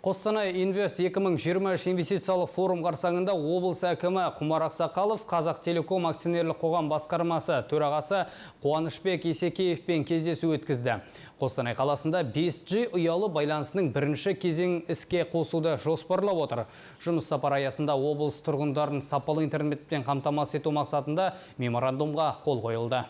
Қостанай Инвест 2023 инвестициялық форум қарсаңында облыс әкімі Құмар Ақсақалов Қазақ Телеком акционерлік қоғам басқармасы төрағасы Қуанышбек Есекеевпен кездесу өткізді. Қостанай қаласында 5G ұялы байланысының бірінші кезең іске қосуды жоспарлап отыр. Жұмыс сапары аясында облыс тұрғындарын сапалы интернетпен қамтамасыз ету мақсатында меморандумға қол қойылды.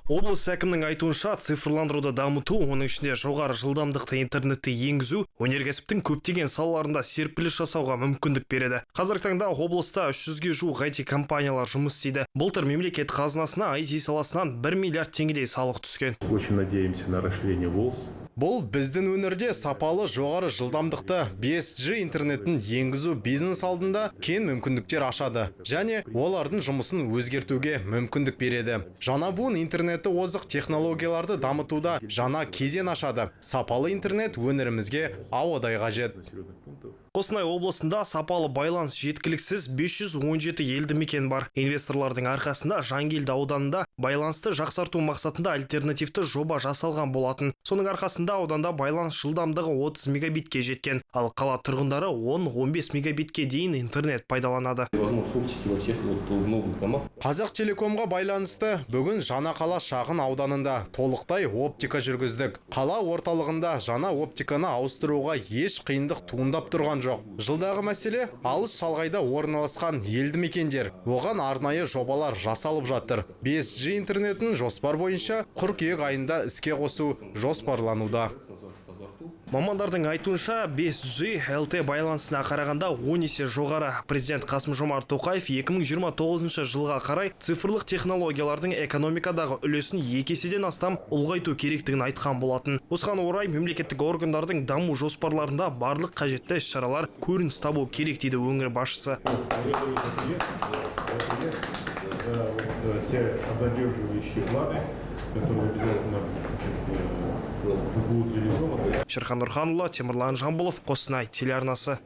Облыс әкімінің айтуынша, цифрландыруды дамыту, оның ішінде жоғары жылдамдықты интернетті енгізу өнеркәсіптің көптеген салаларында серпіліс жасауға мүмкіндік береді. Қазіргі таңда облыста 300-ге жуық IT компаниялар жұмыс істейді. Былтыр мемлекет қазынасына IT саласынан 1 миллиард теңгедей салық түскен. Очень надеемся на расширение ВОЛС. Бұл біздің өңірде сапалы жоғары жылдамдықты 5G интернетін енгізу бизнес алдында кең мүмкіндіктер ашады және олардың жұмысын өзгертуге мүмкіндік береді. Жаңа буын интернеті озық технологияларды дамытуда жаңа кезең ашады. Сапалы интернет өңірімізге ауадай қажет. Қостанай облысында сапалы байланыс жеткіліксіз 517 елді мекен бар. Инвесторлардың арқасында Жангелді ауданында байланысты жақсарту мақсатында альтернативті жоба жасалған болатын. Соның арқасында ауданда байланыс жылдамдығы 30 мегабитке жеткен. Ал қала тұрғындары 10-15 мегабитке дейін интернет пайдаланады. Возможность оптики во всех вот в новых домах. Қазақ Телекомға байланысты бүгін Жаңа қала шағын ауданында толықтай оптика жүргіздік. Қала орталығында жаңа оптиканы ауыстыруға еш қиындық туындап тұрған жоқ. Жылдағы мәселе – алыс шалғайда орналасқан елді мекендер. Оған арнайы жобалар жасалып жатыр. 5G интернетін жоспар бойынша қыркүйек айында іске қосу жоспарлануда. Мамандардың айтуынша, 5G LTE байланысына қарағанда 10 есе жоғары. Президент Қасым-Жомарт Тоқаев 2029 жылға қарай цифрлық технологиялардың экономикадағы үлесін 2 еседен астам ұлғайту керектігін айтқан болатын. Осыған орай мемлекеттік органдардың даму жоспарларында барлық қажетті іс-шаралар көрініс табу керек, дейді өңір басшысы. За вот те обнадеживающие планы, которые обязательно будут реализованы. Шерхан Нұрханұлы, Темірлан Жамбылов, Қостанай телеарнасы.